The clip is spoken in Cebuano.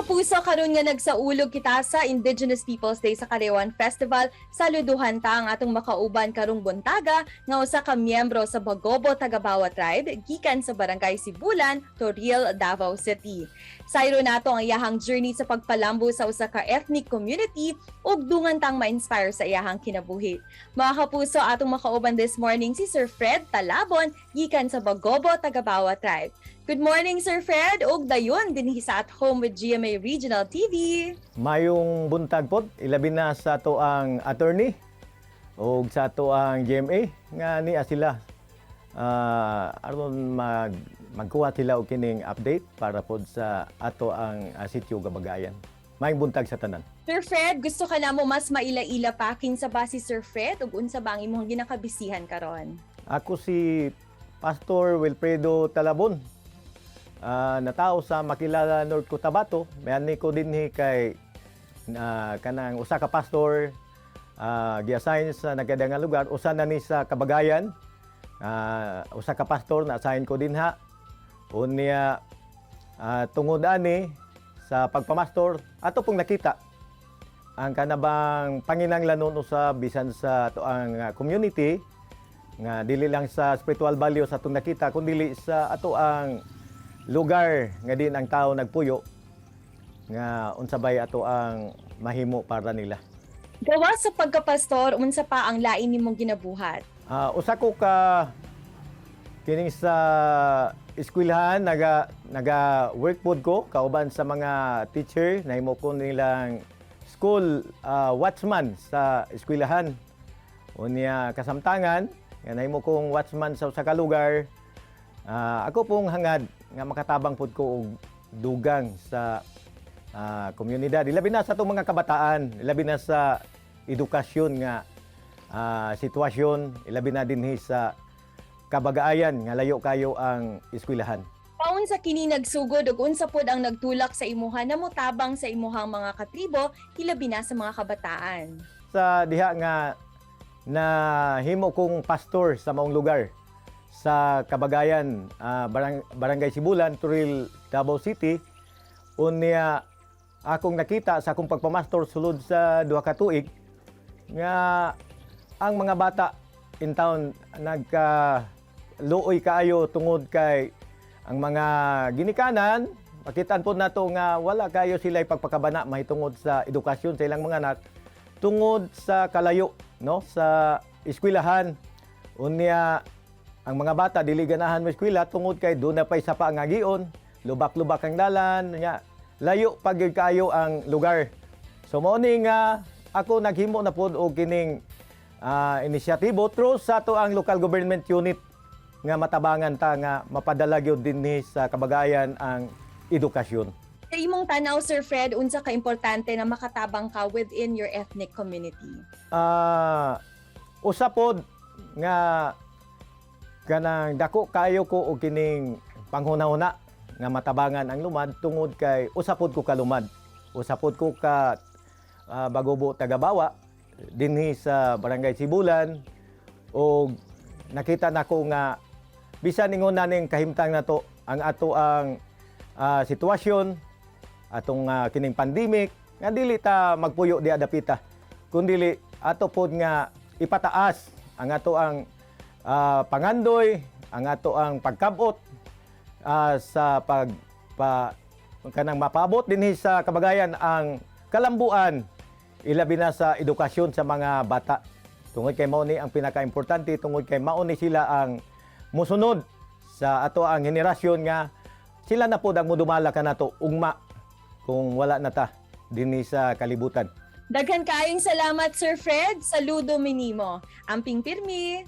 Kapuso, karon nga nagsaulog kita sa Indigenous Peoples Day sa Kadayawan Festival, saluduhan ta ang atong makauban karong buntaga nga usa ka miyembro sa Bagobo Tagabawa Tribe gikan sa Barangay Sibulan, Toril, Davao City. Sayro nato ang iyahang journey sa pagpalambo sa usa ka ethnic community ug dungan tang ma-inspire sa iyahang kinabuhi. Mga kapuso, atong makauban this morning si Sir Fred Talabon gikan sa Bagobo Tagabawa Tribe. Good morning, Sir Fred, ug dayon dinhi sa At Home with GMA Regional TV. Mayong buntag pod, ilabi na sa ato ang attorney o sa ato ang GMA nga niya sila aron magkuha sila og kining update para pod sa ato ang sitio Kabagayan. Mayong buntag sa tanan. Sir Fred, gusto ka namo mas maila-ila pa kinsa ba si Sir Fred ug unsa ba ang imong ginakabisihan karon? Ako si Pastor Wilfredo Talabon. Natao sa Makilala, North Cotabato. Mayan ko dinhi kay na kanang usa ka pastor gi-assign sa nagkada nga lugar, usa na ni sa Kabagayan. Usa ka pastor na assign ko dinha. Unya tungod ani sa pagpamastor ato pong nakita ang kanabang panginanglanon usa bisan sa ato ang community nga dili lang sa spiritual value sa atong nakita kundi sa ato ang lugar nga din ang tao nagpuyo nga unsa bay ato ang mahimo para nila. Gawa sa pagkapastor, unsa pa ang lain nimong ginabuhat? Usa ko ka kining sa eskwelahan, naga naga work pod ko kauban sa mga teacher. Nahimo ko nilang school watchman sa eskwelahan. Unya kasamtangan nga nahimo kong watchman sa usa ka lugar, ako pong hangad nga makatabang pod ko og dugang sa komunidad, ilabi na sa atong mga kabataan, ilabi na sa edukasyon nga sitwasyon, ilabi na dinhi sa Kabagaayan nga layo kayo ang eskwelahan. Paunsa kini nagsugod ug unsa pod ang nagtulak sa imuha na motabang sa imuhang mga katribo, hilabi na sa mga kabataan? Sa diha nga na himo kong pastor sa maong lugar sa Kabagayan, Barangay Sibulan, Toril, Davao City, unya akong nakita sa akong pagpamastor sulod sa 2 ka tuig nga ang mga bata in town nagka luoy kaayo tungod kay ang mga ginikanan, makitaan po nato nga wala kayo sila pagpakabana mahitungod sa edukasyon sa ilang mga anak tungod sa kalayo, no, sa eskwelahan. Unya ang mga bata dili ganahan mo eskwela tungod kay duna pay sapa ang agion, lubak-lubak ang dalan, unya layo pa gyud kaayo ang lugar. So mao ni nga ako naghimo na pod og kining inisyatibo through sa ato ang local government unit nga matabangan ta nga mapadala gyud dinhi sa Kabagayan ang edukasyon. Sa imong tanaw, Sir Fred, unsa ka importante na makatabang ka within your ethnic community? Usa pod nga kanang dako kayo ko og kining panghuna-huna nga matabangan ang lumad tungod kay usa pod ko ka lumad. Usa pod ko ka Bagobo Tagabawa dinhi sa Barangay Sibulan og nakita nako nga bisan ingon na ning kahimtang nato ang ato ang sitwasyon atong kining pandemic nga dili ta magpuyo diha dapita kundili ato pod nga ipataas ang ato ang pangandoy, ang ato ang pagkabot sa pag pa, kanang mapabot dinhi sa Kabagayan ang kalambuan, ilabi na sa edukasyon sa mga bata tungod kay mao ni ang pinakaimportante, tungod kay mao ni sila ang musunod sa ato ang henerasyon nga sila na pod ang mudumala kanato ugma kung wala na ta dinhi sa kalibutan. Daghan kaayong salamat, Sir Fred. Saludo minimo. Amping pirmi.